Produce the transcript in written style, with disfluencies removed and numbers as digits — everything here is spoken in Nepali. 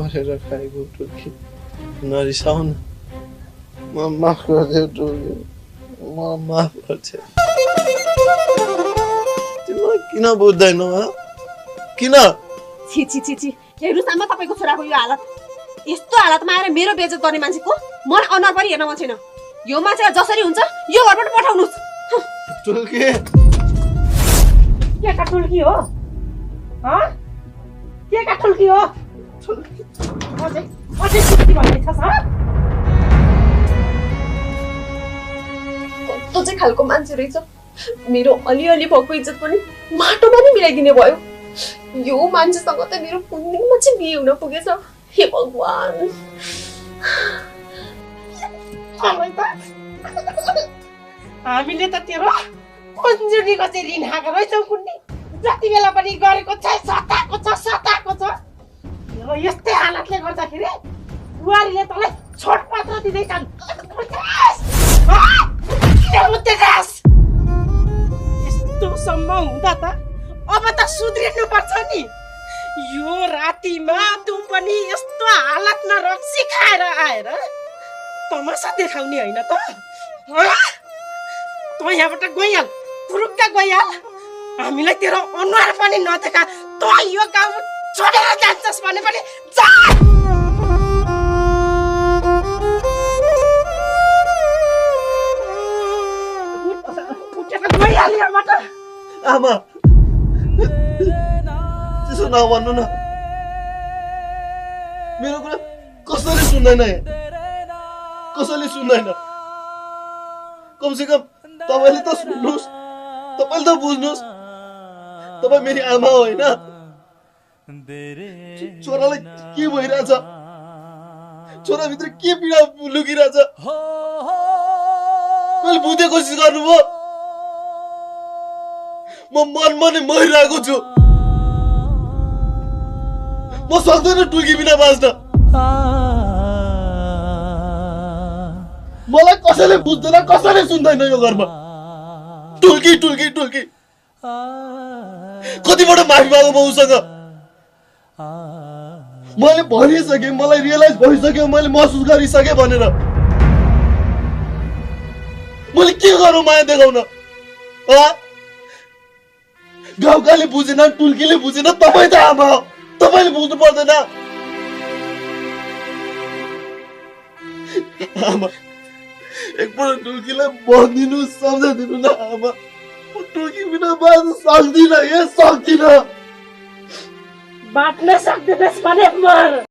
परेर खाएको टुल्की नरिसाउन म माफ गरिदेऊ टुल्की म माफ गर्छु तिम्रो किन बुझ्दैनौ किन छि छि छि छि हेर्नुस् आमा तपाईको छोराको यो हालत यस्तो हालतमा आएर मेरो बेइज्जत गर्ने मान्छेको मन अनुहार पनि हेर्न मन छैन यो मान्छे जसरी हुन्छ यो घरबाट पठाउनुस् टुल्की के का टुल्की हो के का टुल्की हो अझै टुल्की भन्ने छ कस्तो चाहिँ खालको मान्छे रहेछ मेरो अलिअलि भएको इज्जत पनि माटोमा नै मिलाइदिने भयो यो मान्छेसँग त मेरो पुण्यमा चाहिँ बिहे हुन पुगेछ हे भगवान हामीले त तेरो कुञ्जुनीको चाहिँ ऋण खाएको रहेछौँ कुन्नी जति बेला पनि गरेको छ सताएको छ तेरो यस्तै हालतले गर्दाखेरि बुहारीले तँलाई छोडपत्र दिँदैछन् यस्तो सम्भव हुँदा त अब त सुध्रिनु पर्छ नि यो रातिमा तँ पनि यस्तो हालतमा रक्सी खाएर आएर तमासा देखाउने होइन त तँ यहाँबाट गइहाल पुरुक्का गइहाल हामीलाई तेरो अनुहार पनि नदेखा तँ यो गाउँ छोडेर जान्छस् भने पनि जा गइहाल यहाँबाट आमा त्यसो नभन्नु न मेरो कुरा कसैले सुन्दैन कमसेकम तपाईले त सुन्नुहोस् तपाईले त बुझ्नुहोस् तपाईँ मेरी आमा हो होइन छोरालाई के भइरहेछ छोराभित्र के पीडा लुकिरहेछ मैले बुझ्ने कोसिस गर्नुभयो म मनमा नै मरिरहेको छु म सक्दैन टुल्की बिना बाँच्न मलाई कसैले बुझ्दैन कसैले सुन्दैन यो घरमा टुल्की कतिबाट माफी मागौँ म उसँग मैले भनिसकेँ मलाई रियलाइज भइसक्यो मैले महसुस गरिसकेँ भनेर मैले के गरौँ माया देखाउन गाउँकाले बुझेन टुल्कीले बुझेन तपाईँ त आमा हो तपाईँले बुझ्नु पर्दैन आमा एकपल्ट टुल्कीलाई भनिदिनु सम्झाइदिनु न आमा टुल्की बिना बाँच्न सक्दिनँ बाँच्न सक्दैनस् भने मर